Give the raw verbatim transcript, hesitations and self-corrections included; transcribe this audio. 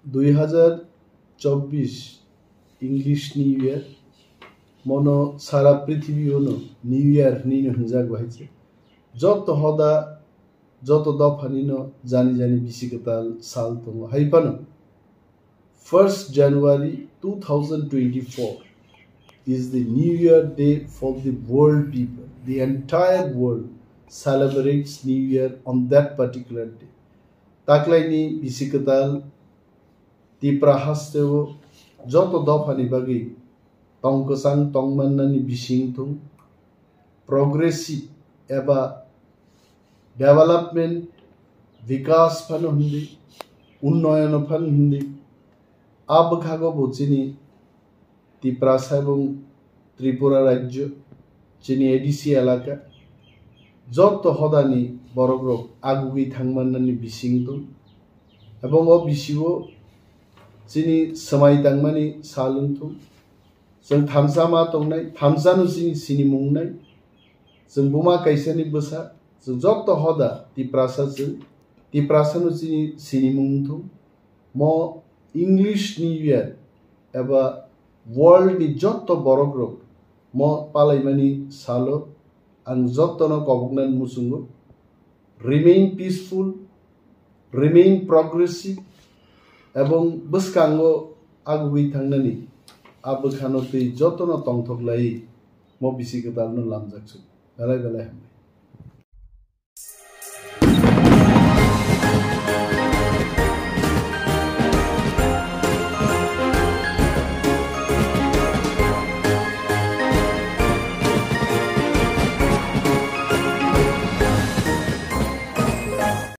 Dui hazar chobbish English New Year, mono sara prithibi ono New Year hinwi no hinjak bai se. Joto hoda, joto dopha ni no jani jani bisi kwtal sal tongo. Hai phano first January two thousand twenty-four is the New Year day for the world people. The entire world celebrates New Year on that particular day. Taklaini bisi kwtal Tipra hasteo joto dophani bagwi tong kwchang tong mannani bising thung, progressive eba development, vikas phano hindi, unnoyono phano hindi, a bwkhago bo chini Tiprasa ebong Tripura rajyo, chini A D C elaka, joto hodani borokrok agugwi thangmannani bising tong. Ebong o bisio chini swmai tangmani sal wng thung. Chwng thamsa ma tongnai, thamsano chini sinimung wngnai. Chwng buma kaisani bwsa, chwng joto hoda Tiprasa chwng, Tiprasano chini sinimung wng thung. Mo English New Year eba world ni joto borokrok mo palaimani salo ang jotono koboknani muchungo, remain peaceful, remain progressive, ebong bwskango agugwi thangnani a bwkhano twi jotono tongthok lai mo bisi kwtalno lamjak su. Belai belai hambai.